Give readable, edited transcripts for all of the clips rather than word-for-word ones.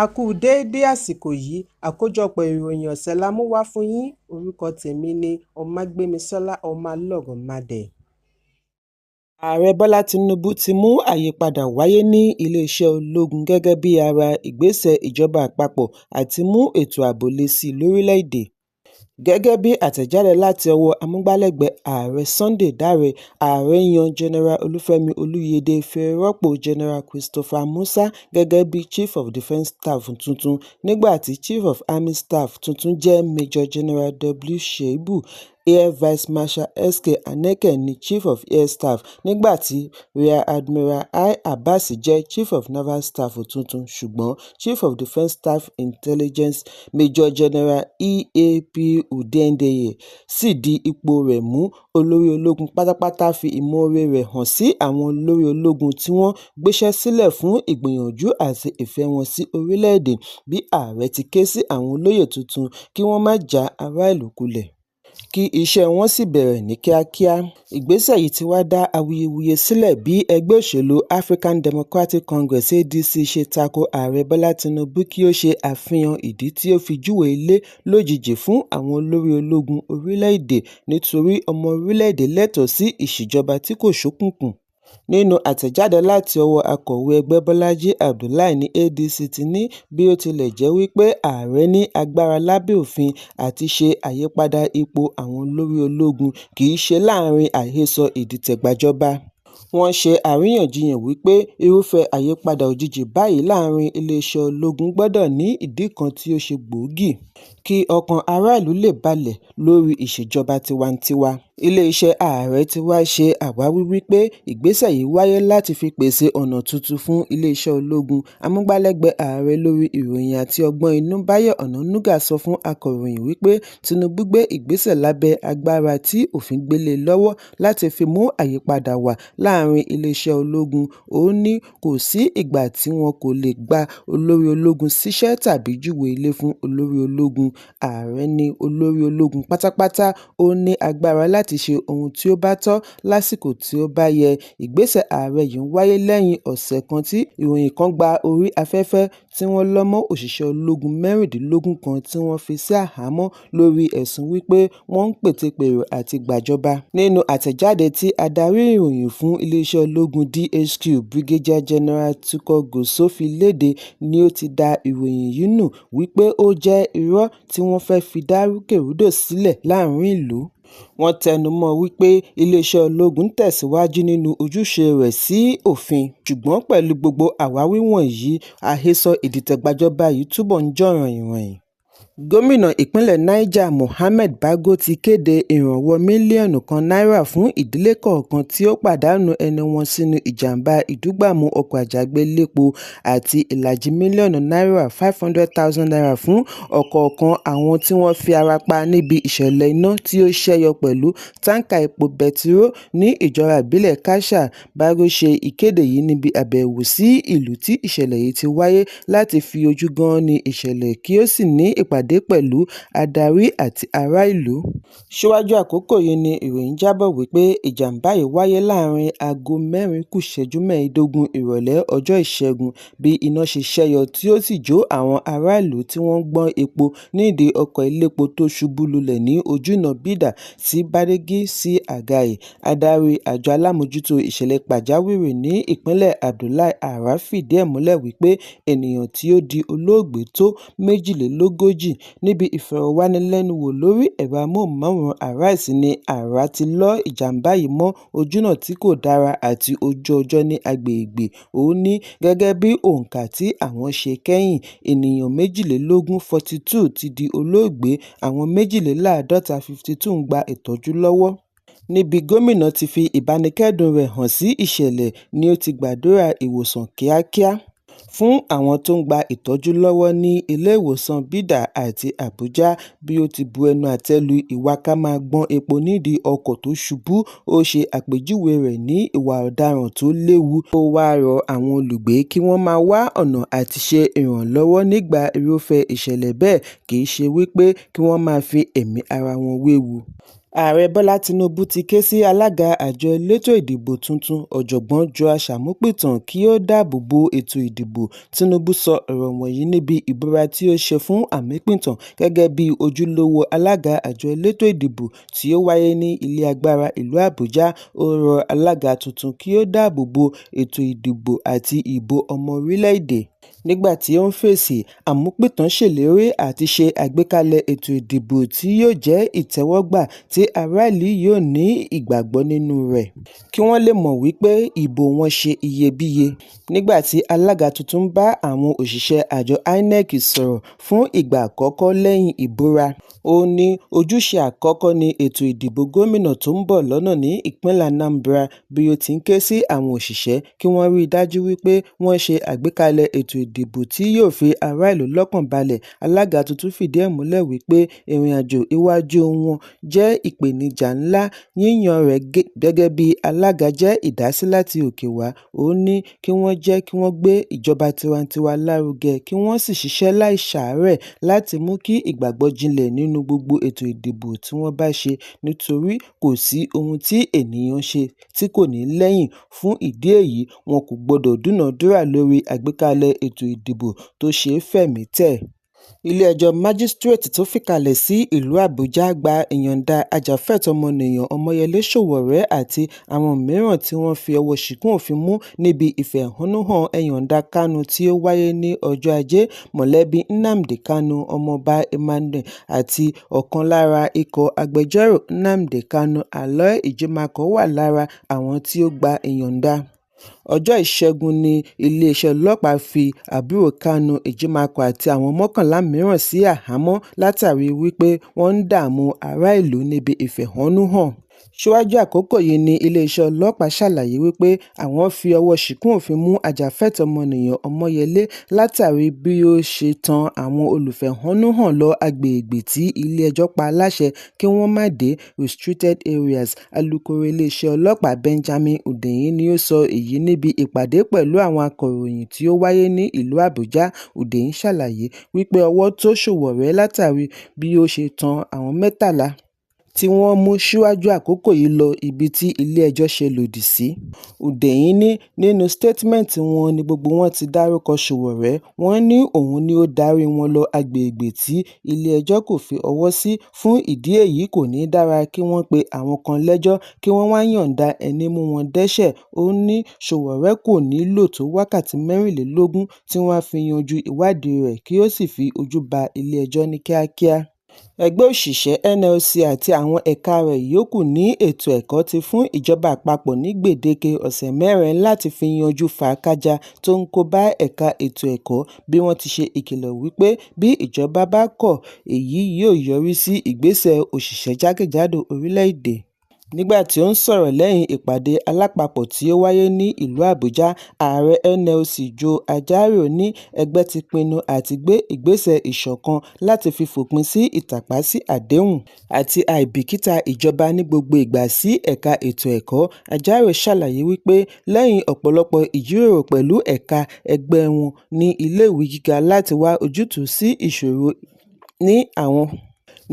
A kú déédé àsìkò yìí. Àkójọpọ̀ ìròyìn ọ̀sẹ̀ la mú wá fún yín. Orúkọ tèmi ni Ọmágbémisọ́lá Ọmọlọ́rọ̀mádé. Ààrẹ Bọ́lá Tinubu ti mú àyípadà wáyé ní iléeṣẹ́ ológun gẹ́gẹ́ bí ara ìgbésẹ̀ ìjọba àpapọ̀ àti mú ètò ààbò le sí i lórílẹ̀-èdè. Gẹ́gẹ́ bí àtẹ̀jáde láti ọwọ́ amúgbálẹ́gbẹ̀ẹ́ ààrẹ Sunday Dare, ààrẹ yan General Olúfẹ́mi Olúyédè fi rọ́pò General Christopher Musa gẹ́gẹ́ bí Chief of Defence Staff tuntun nígbà tí Chief of Army Staff tuntun jẹ́ Major General W. Shaibu. Air Vice Marshal S.K. Aneke ní Chief of Air Staff nígbà tí Rear Admiral I. Abbas jẹ́ Chief of Naval Staff tuntun ṣùgbọ́n Chief of Defence Staff Intelligence Major General E. A. P. Udendehe sì di ipò rẹ̀ mú. Olórí ológun pátápátá fi ìmoore rẹ̀ hàn sí àwọn olórí ológun tí wọ́n gbéṣẹ́ sílẹ̀ fún ìgbìyànjú àti ìfẹ́ wọn sí orílẹ̀-èdè bí ààrẹ ti ké sí àwọn olóyè tuntun kí wọ́n má já ará ìlú kulẹ̀, kí iṣẹ́ wọn sì bẹ̀rẹ̀ ní kíákíá. Ìgbésẹ̀ yìí ti wá dá awuyewuye sílẹ̀ bí ẹgbẹ́ òṣèlú African Democratic Congress (ADC) ṣe tako Ààrẹ Bọ́lá Tinubu kí ó ṣe àfihàn ìdí tí ó fi júwe ilé lójijì fún àwọn olórí ológun orílẹ̀-èdè nítorí ọmọ orílẹ̀-èdè lẹ́tọ̀ọ́ sí ìṣèjọba tí kò ṣókùnkùn. Nínú àtẹ̀jáde láti ọwọ́ akọ̀wé ẹgbẹ́ Bọ́lájí Abdullahi ní ADC ti ní bí ó tilẹ̀ jẹ́ wípé ààrẹ ní agbára lábẹ́ òfin àti ṣe àyípadà ipò àwọn olórí ológun, kì í ṣe láàrin àhesọ ìdìtẹ̀gbàjọba. Wọ́n ṣe àríyànjiyàn wípé irúfẹ́ àyípadà òjijì báyìí láàrin iléeṣẹ́ ológun gbọ́dọ̀ ní ìdí kan tí ó ṣe gbòógì, kí ọkàn ará ìlú lè balẹ̀ lórí ìṣèjọba tiwantiwa. Iléeṣẹ́ ààrẹ ti wá ṣe àwáwí wípé ìgbésẹ̀ yìí wáyé láti fi pèsè ọ̀nà tuntun fún iléeṣẹ́ ológun. Amúgbálẹ́gbẹ̀ẹ́ ààrẹ lórí ìròyìn àti ọgbọ́n inú Báyọ̀ Ọ̀nànúgà sọ fún akọ̀ròyìn wípé Tinubu gbé ìgbésẹ̀ lábẹ́ agbára tí òfin gbé lé e lọ́wọ́ láti fi mú àyípadà wà láàrin iléeṣẹ́ ológun. Ó ní kò sí ìgbà tí wọn kò lè gba olórí ológun síṣẹ́ tàbí júwe ilé fún olórí ológun. Ààrẹ ni olórí ológun pátápátá, ó ní agbára láti ṣe ohun tí ó bá tọ́ lásìkò tí ó bá yẹ. Ìgbésẹ̀ ààrẹ yìí ń wáyé lẹ́yìn ọ̀sẹ̀ kan tí ìròyìn kan gba orí afẹ́fẹ́ tí wọ́n lọ mọ́ òṣìṣẹ́ ológun 16 kan tí wọ́n fi sí àhámọ́ lórí ẹ̀sùn wípé wọ́n ń pètepèrò àti gbàjọba. Nínú àtẹ̀jáde tí adarí ìròyìn fún iléeṣẹ́ ológun DHQ Brigadier General Tukur Gusau fi léde ni ó ti da ìròyìn yìí nù wípé ó jẹ́ irọ́ tí wọ́n fẹ́ fi dá rúkèrúdò sílẹ̀ láàrin ìlú. Wọ́n tẹnu mọ́ ọn wípé iléeṣẹ́ ológun ń tẹ̀síwájú nínú ojúṣe rẹ̀ sí òfin. Ṣùgbọ́n pẹ̀lú gbogbo àwáwí wọ̀nyí, àhesọ ìdìtẹ̀gbàjọba yìí túbọ̀ ń jà ròhìnròhìn. Gómìnà ìpínlẹ̀ Niger Mohammed Bago ti kéde ìrànwọ́ mílíọ̀nù 1 náírà fún ìdílé kọ̀ọ̀kan tí ó pàdánù ẹni wọn sínú ìjàm̀bá ìdúgbàmù ọkọ̀ àjàgbé-lépo àti ìlàjì mílíọ̀nù náírà ₦500,000 fún ọ̀kọ̀ọ̀kan àwọn tí wọ́n fi ara pa níbi ìṣẹ̀lẹ̀ iná tí ó ṣẹ́yọ pẹ̀lú táǹkà epo bẹtiró ní ìjọba ìbílẹ̀ Katcha. Bago ṣe ìkéde yìí níbi àbẹ̀wò sí ìlú tí ìṣẹ̀lẹ̀ yìí ti wáyé láti fi ojú gán-an-ní ìṣẹ̀lẹ̀ kí ó sì ní ìpàdé pẹ̀lú adarí àti ará ìlú. Síwájú àkókò yìí ni ìròyìn jábọ̀ wípé ìjàm̀bá yìí wáyé láàrin aago 3:45 ìrọ̀lẹ́ ọjọ́ Ìṣẹ́gun bí iná ṣe ṣẹ́yọ tí ó sì jó àwọn ará ìlú tí wọ́n ń gbọ́n epo nídìí ọkọ̀ iléepo tó ṣubú lulẹ̀ ní ojúnà Bídà sí Badeggi sí Agaie. Adarí àjọ alámòójútó ìṣẹ̀lẹ̀ pàjáwìrì ní ìpínlẹ̀ Abdullahi Arah fìdí ẹ̀ múlẹ̀ wípé ènìyàn tí ó di olóògbé tó 42. Níbi ìfọ̀rọ̀wánilẹ́nuwò lórí ẹ̀rọ amóhùnmáwòrán Arise ni Arah ti lọ ìjàm̀bá yìí mọ́ ojúnà tí kò dára àti ojú ọjọ́ ní agbègbè. Ó ní gẹ́gẹ́ bí òǹkà tí àwọn ṣe kẹ́yìn, ènìyàn 42 42 ti di olóògbé, àwọn 52 52 ń gba ìtọ́jú lọ́wọ́. Níbi gómìnà ti fi ìbánikẹ́dùn rẹ̀ hàn sí ìṣẹ̀lẹ̀ ni ó ti gbàdúrà ìwòsàn kíákíá fún àwọn tó ń gba ìtọ́jú lọ́wọ́ ní iléèwòsàn Bídà àti Àbújá. Bí ó ti bu ẹnu àtẹ́ lu ìwà ká máa gbọ́n epo nídìí ọkọ̀ tó ṣubú, ó ṣe àpèjúwe rẹ̀ ní ìwà ọ̀daràn tó léwu. Ó wáá rọ àwọn olùgbé kí wọ́n máa wá ọ̀nà àti ṣe ìrànlọ́wọ́ nígbà irúfẹ́ ìṣẹ̀lẹ̀ bẹ́ẹ̀, kì í ṣe wípé kí wọ́n máa fi ẹ̀mí ara wọn wewu. Ààrẹ Bọ́lá Tinubu ti ké sí alága àjọ elétò ìdìbò tuntun, Ọ̀jọ̀gbọ́n Joash Amupitan, kí ó dáàbò bo ètò ìdìbò. Tinubu sọ ọ̀rọ̀ wọ̀nyí níbi ìbúra tí ó ṣe fún Amupitan gẹ́gẹ́ bí ojúlówó alága àjọ elétò ìdìbò tí ó wáyé ní ilé agbára ìlú Àbújá. Ó rọ alága tuntun kí ó dáàbò bo ètò ìdìbò àti ìbò ọmọ orílẹ̀-èdè. Nígbà tí ó ń fèsì, Amupitan ṣèlérí àti ṣe àgbékalẹ̀ ètò ìdìbò tí yóò jẹ́ ìtẹ́wọ́gbà tí ará ìlú yóò ní ìgbàgbọ́ nínúu rẹ̀, kí wọ́n lè mọ̀ wípé ìbò wọn ṣe iyebíye. Nígbà tí alága tuntun ń bá àwọn òṣìṣẹ́ àjọ INEC sọ̀rọ̀ fún ìgbà àkọ́kọ́ lẹ́yìn ìbúra, ó ní ojúṣe àkọ́kọ́ ní ètò ìdìbò gómìnà tó ń bọ̀ lọ́nà ní ìpínlẹ̀ Anambra bí ó ti ń ké sí àwọn òṣìṣẹ́ kí wọ́n rí dájú wípé wọ́n ṣe àgbékalẹ̀ ètò ìdìbò tí yóò fi ará ìlú lọ́kàn balẹ̀. Alága tuntun fìdí ẹ̀ múlẹ̀ wípé ìrìnàjò iwájúu wọn jẹ́ ìpèníjà ńlá, yíyàn rẹ̀ gẹ́gẹ́ bí alága jẹ́ ìdásí láti òkè wá. Ó ní kí wọ́n jẹ́ kí wọ́n gbé ìjọba tiwantiwa lárugẹ kí wọ́n sì ṣiṣẹ́ láì ṣàárẹ̀ láti mú kí ìgbàgbọ́ jinlẹ̀ nínú gbogbo ètò ìdìbò tí wọ́n bá ṣe nítorí kò sí ohun tí ènìyàn ṣe tí kò ní lẹ́yìn, fún ìdí èyí wọn kò gbọdọ̀ dúnàádúrà lórí àgbékalẹ̀ ètò ìdìbò tó ṣe é fẹ̀mí tẹ̀. Ilé-ẹjọ́ Májísíréètì tó fìkàlẹ̀ sí ìlú Àbújá gba ìyọ̀ǹda ajàfẹ́tọ̀ọ́ ọmọnìyàn Ọmọyẹlé Sowore àti àwọn mìíràn tí wọ́n fi ọwọ́ ṣìkún òfin mú níbi ìfẹ̀hónúhàn Ẹ Yọ̀ǹda Kánú tí ó wáyé ní ọjọ́ Ajé. Mọ̀lẹ́bí Nnamdi Kanu, Ọmọọba Emmanuel àti ọ̀kan lára ikọ̀ agbẹjọ́rò Nnamdi Kanu, Aloy Ejimakor wà lára àwọn tí ó gba ìyọ̀ǹda. Ọjọ́ Ìṣẹ́gun ní iléeṣẹ́ ọlọ́pàá fi àbúrò Kanu, Ejimakor àti àwọn 11 mìíràn sí àhámọ́ látàríi wípé wọ́n ń dààmú ará ìlú níbi ìfẹ̀hónúhàn. Síwájú àkókò yìí ní iléeṣẹ́ ọlọ́pàá ṣàlàyé wípé àwọn fi ọwọ́ ṣìkún òfin mú ajàfẹ́tọ̀ọ́ ọmọnìyàn Ọmọyẹlé látàrí bí ó ṣe tan àwọn olùfẹ̀hónúhàn lọ agbègbè tí ilé-ẹjọ́ pa láṣẹ kí wọ́n má dé (restricted areas). Alukoro iléeṣẹ́ ọlọ́pàá Benjamin Hundeyin ni ó sọ èyí níbi ìpàdé pẹ̀lú àwọn akọ̀ròyìn tí ó wáyé ní ìlú Àbújá. Hundeyin ṣàlàyé wípé ọwọ́ tó Sowore látàrí bí ó ṣe tan àwọn 13 tí wọ́n mú síwájú àkókò yìí lọ ibi tí ilé-ẹjọ́ ṣe lòdì sí. Hundeyin ní nínú sítétímẹ́ǹtì wọn ní gbogbo wọn ti dárúkọ Sowore, wọ́n ní òun ni ó darí wọn lọ agbègbè tí ilé-ẹjọ́ kò fi ọwọ́ sí, fún ìdí èyí kò ní dára kí wọ́n pe àwọn kan lẹ́jọ́ kí wọ́n wá yọ̀ǹda ẹni mú wọn dẹ́ṣẹ̀. Ó ní Sowore kò ní lò tó wákàtí 24 tí wọ́n á fi yanjú ìwádìí rẹ̀ kí ó sì fi ojú ba ilé-ẹjọ́ ní kíákíá. Ẹgbẹ́ òṣìṣẹ́ NLC àti àwọn ẹ̀ka rẹ̀ yòókù ní ètò ẹ̀kọ́ ti fún ìjọba àpapọ̀ ní gbèdéke ọ̀sẹ̀ mẹ́rin láti fi yanjú fàákájàá tó ń kó bá ẹ̀ka ètò ẹ̀kọ́ bí wọ́n ti ṣe ìkìlọ̀ wípé bí ìjọba bá kọ èyí yóò yọrí sí ìgbésẹ̀ òṣìṣẹ́ jákèjádò orílẹ̀-èdè. Nígbà tí ó ń sọ̀rọ̀ lẹ́yìn ìpàdé alápapọ̀ tí ó wáyé ní ìlú Àbújá, Ààrẹ NLC Joe Ajaero ní ẹgbẹ́ ti pinnu àti gbé ìgbésẹ̀ ìṣọ̀kan láti fi fòpin sí ìtàpá sí àdéhùn àti àìbìkítà ìjọba ní gbogbo ìgbà sí ẹ̀ka ètò ẹ̀kọ́. Ajaero ṣàlàyé wípé lẹ́yìn ọ̀pọ̀lọpọ̀ ìjíròrò pẹ̀lú ẹ̀ka ẹgbẹ́ wọn ní ilé-ìwé gíga láti wá ojútùú sí ìṣòro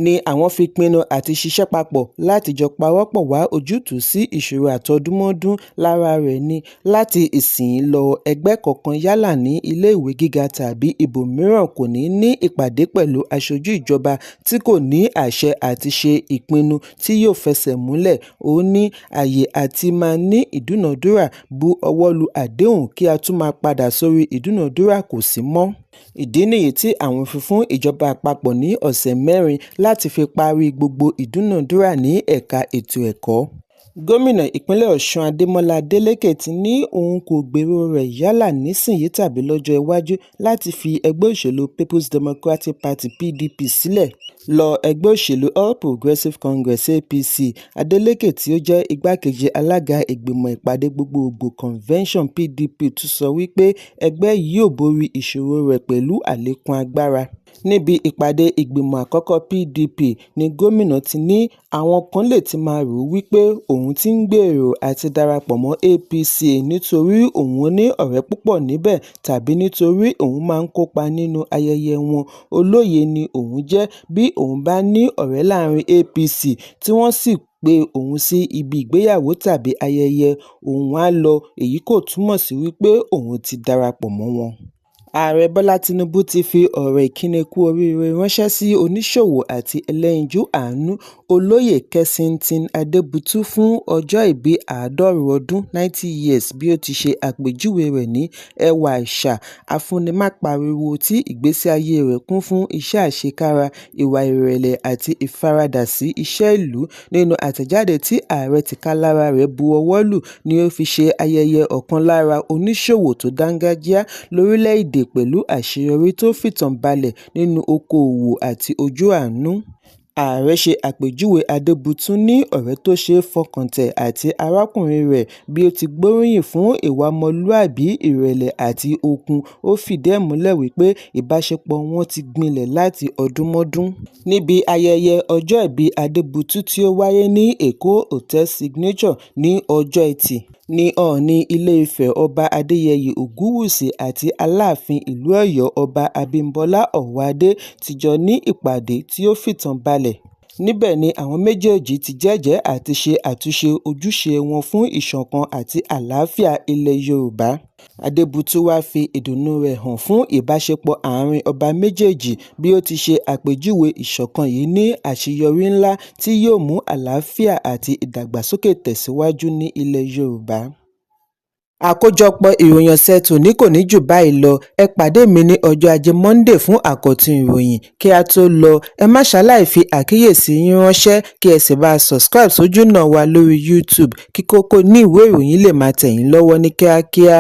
ní àwọn fi pinnu àti ṣiṣẹ́ papọ̀ láti jọ pawọ́pọ̀ wá ojútùú sí ìṣòro àtọdúnmọ́dún. Lára rẹ̀ ni láti ìsinyìí lọ ẹgbẹ́ kankan yálà ní ilé-ìwé gíga tàbí ibòmíràn kò ní ní ìpàdé pẹ̀lú aṣojú ìjọba tí kò ní àṣẹ àti ṣe ìpinnu tí yóò fẹsẹ̀ múlẹ̀. Ó ní àyè àti máa ní ìdúnàádúrà, bu ọwọ́ lu àdéhùn kí á tún máa padà sórí ìdúnàádúrà kò sí mọ́. Ìdí nìyí tí àwọn fi fún ìjọba àpapọ̀ ní ọ̀sẹ̀ mẹ́rin láti fi parí gbogbo ìdúnàádúrà ní ẹ̀ka ètò ẹ̀kọ́. Gómìnà ìpínlẹ̀ Ọ̀ṣun Adémọ́lá Adélékè ti ní òun kò gbèrò rẹ̀ yálà nísìnyí tàbí lọ́jọ́ iwájú láti fi ẹgbẹ́ òṣèlú Peoples Democratic Party (PDP) sílẹ̀ lọ ẹgbẹ́ òṣèlú All Progressives Congress (APC). Adeleke tí ó jẹ́ igbákejì alága ìgbìmọ̀ ìpàdé gbogboògbò Convention PDP tún sọ wípé ẹgbẹ́ yìí yóò borí ìṣòro rẹ̀ pẹ̀lú àlékún agbára. Níbi ìpàdé ìgbìmọ̀ àkọ́kọ́ PDP ní gómìnà ti ní àwọn kan lè ti máa rò wípé òun ti ń gbèrò àti darapọ̀ mọ́ APC nítorí òun ní ọ̀rẹ́ púpọ̀ níbẹ̀ tàbí nítorí òun máa ń kópa nínú ayẹyẹ wọn, olóyè ni òun jẹ́ bí òun bá ní ọ̀rẹ́ láàrin APC tí wọ́n sì pe òun sí ibi ìgbéyàwó tàbí ayẹyẹ, òun áà lọ, èyí kò túmọ̀ sí wípé òun ti darapọ̀ mọ́ wọn. Ààrẹ Bọ́lá Tinubu ti fi ọ̀rọ̀ ìkíni kú oríire ránṣẹ́ sí oníṣòwò àti ẹlẹ́yinjú àánú Olóyè Kessington Adebutu fún ọjọ́ ìbí 90 ọdún 90 years bí ó ti ṣe àpèjúwe rẹ̀ ní ẹwà àṣà afúnimápariwo tí ìgbésí ayé rẹ̀ kún fún iṣẹ́ àṣekára, ìwà ìrẹ̀lẹ̀ àti ìfaradà sí iṣẹ́ ìlú. Nínú àtẹ̀jáde tí ààrẹ tìkálára rẹ̀ bu ọwọ́ lù ni ó fi ṣe ayẹyẹ ọ̀kan lára oníṣòwò tó dángájíá lórílẹ̀-èdè pẹ̀lú àṣeyọrí tó fìtàn balẹ̀ nínú okoòwò àti ojú àánú. Ààrẹ ṣe àpèjúwe Adébútú ní ọ̀rẹ́ tó ṣeé fọkàntẹ̀ àti arákùnrin rẹ̀ bí ó ti gbóríyìn fún ìwà ọmọlúàbí, ìrẹ̀lẹ̀ àti okun. Ó fìdí ẹ̀ múlẹ̀ wípé ìbáṣepọ̀ wọn ti gbilẹ̀ láti ọdúnmọ́dún. Níbi ayẹyẹ ọjọ́ ìbí Adébútú tí ó wáyé ní Èkó Hotel Signature ní ọjọ́ Ẹtì ní Ọọ̀ni Ilé-Ifẹ̀ Ọba Adéyẹyè Ògúnwùsì àti Aláàfin ìlú Ọ̀yọ́ Ọba Abímbọ́lá Ọwọ́adé ti jọ ní ìpàdé tí ó fìtàn balẹ̀. Níbẹ̀ ni àwọn méjèèjì ti jẹ́jẹ̀ẹ́ àti ṣe àtúnṣe ojúṣe wọn fún ìṣọ̀kan àti àlàáfíà ilẹ̀ Yorùbá. Adébútú wáá fi ìdùnnú rẹ̀ hàn fún ìbáṣepọ̀ àárín ọba méjèèjì bí ó ti ṣe àpèjúwe ìṣọ̀kan yìí ní àṣeyọrí ńlá tí yóò mú àlàáfíà àti ìdàgbàsókè tẹ̀síwájú ní ilẹ̀ Yorùbá. Àkójọpọ̀ ìròyìn ọ̀sẹ̀ tòní kò ní jù báyìí lọ. Ẹ pàdé mi ní ọjọ́ Ajé Monday fún àkọ́tún ìròyìn. Kí a tó lọ, ẹ má ṣaláì fi àkíyèsí yín ránṣẹ́ kí ẹ sì bá a subscribe sójúnà wa lórí YouTube kí kókó ní ìwé ìròyìn lè máa tẹ̀ yín lọ́wọ́ ní kíákíá.